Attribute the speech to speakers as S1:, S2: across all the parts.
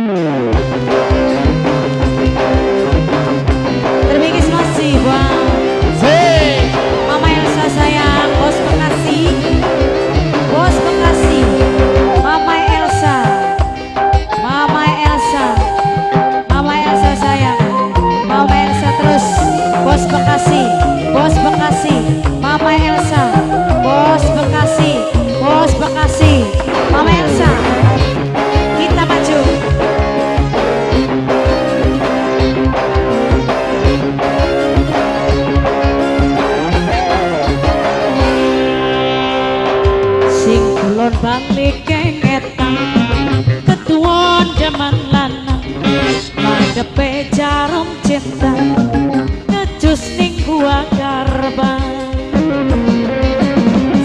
S1: Terima kasih buat Mama Elsa sayang, Bos Bekasi. Bos Bekasi. Mama Elsa. Mama Elsa. Mama Elsa sayang. Mama Elsa terus. Bos Bekasi. Bos Bekasi. Mama Elsa. Bos Bekasi. Bos Bekasi. Mama Elsa. Kita maju. Sing kulon balik kengetan, ketuan jaman lanang, madhepe jarum cinta, ngecus ning gua garba.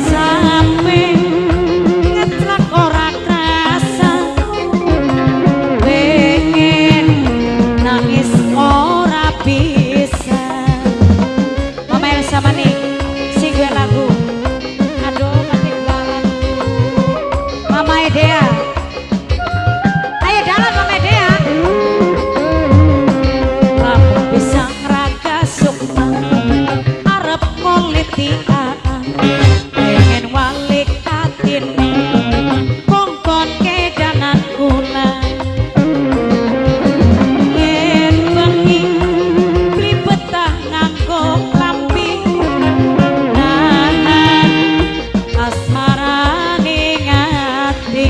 S1: Sampe ngetlak ora krasa, pengen nangis ora bisa. Mama Elsa maning sing duwe lagu. Aduh, ketinggalan. Mama Edea. Ayo dalam Mama Edea. Lamun bisa ngraga sukma, arep nguliti aa, pengen walik atine, kongkon kedanan kula. Yen bengi beli betah nganggo klambi, nahan asmarane ngati.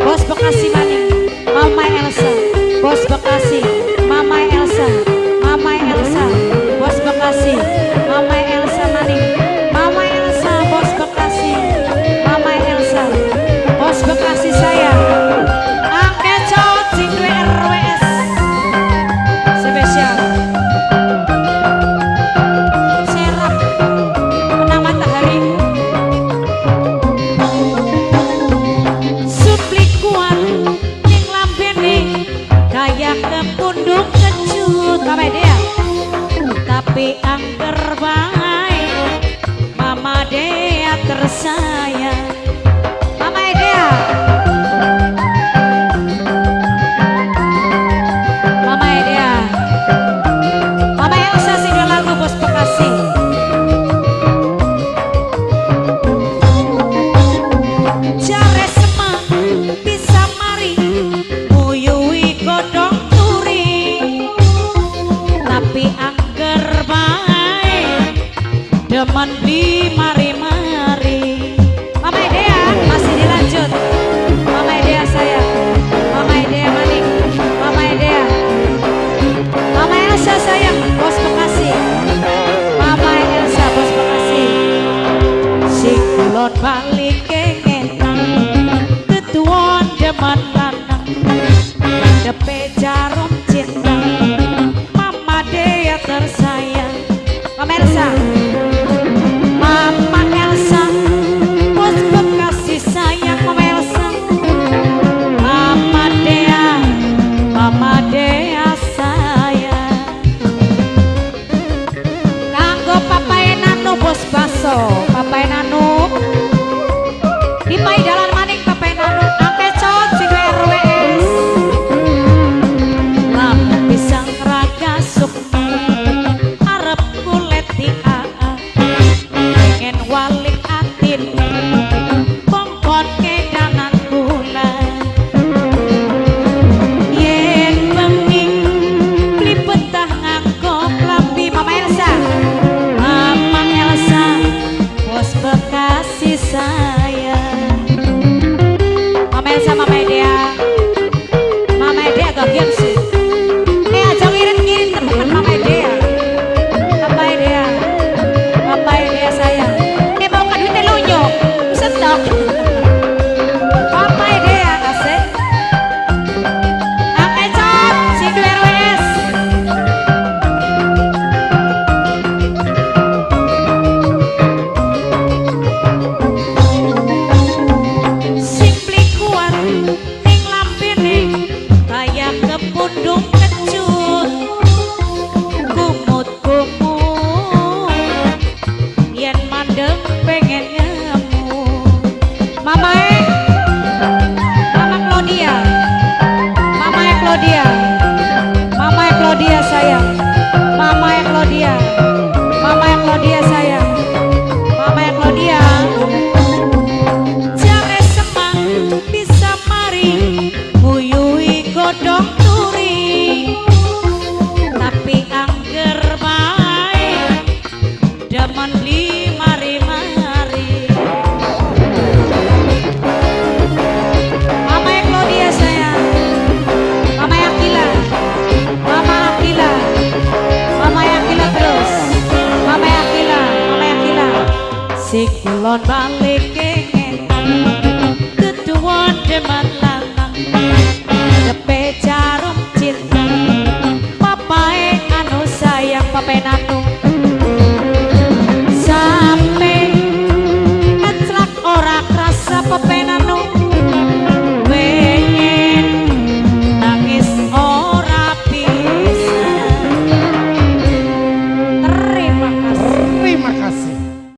S1: Bos Bekasi maning, Mama Elsa. Bos Bekasi, Mama Elsa, Mama Elsa. Bos Bekasi, Mama Elsa maning, Mama Elsa. Bos Bekasi, Mama Elsa. Bos Bekasi sayang. Angke cocing WRWS spesial. Serap menang matahari. Suplik kuat ning lambene kaya kepundung kecut. Mama Dea. Tapi angker bae Mama Dea tersayang. Mama Dea. Mama Dea. Mama Elsa sing duwe lagu Bos Bekasi. Jare semang bisa mari nguyuhi godhong turi, tapi angger bae demen beli mari-mari. Mama Edea masih dilanjut. Mama Edea sayang. Mama Edea maning. Mama Edea. Mama Elsa sayang, Bos Bekasi. Mama Elsa Bos Bekasi. Sing kulon balik kengetan, ketuan demen lanang, madhepe jarum cinta, Mama Dea tersayang. Mama Elsa. Mama Elsa, Bos Bekasi sayang Mama Elsa. Mama Dea, Mama Dea sayang. Kanggo Papae Nano Bos Baso, Papae Nano. Dipai dalan maning Papae Nano, angke cot sing RWS. Lamun pisang raga sukma, arep kuleti aa, pengen walik atine, kongkon kedanan kula. Yen bengi beli betah nganggo klambi. Mama Elsa. Mama Elsa, Bos Bekasi sayang. Mama Elsa, Mama Edea. Mama Edea gagian sih. Aja ngirit-ngirit bukan Mama Edea. Papa Edea. Papa Edea sayang. Mau kan duitnya lunyo. Stop. Papa Edea asik. Angke cot sing duwe RWS. Kulon balik ngetan. Ketuan deman.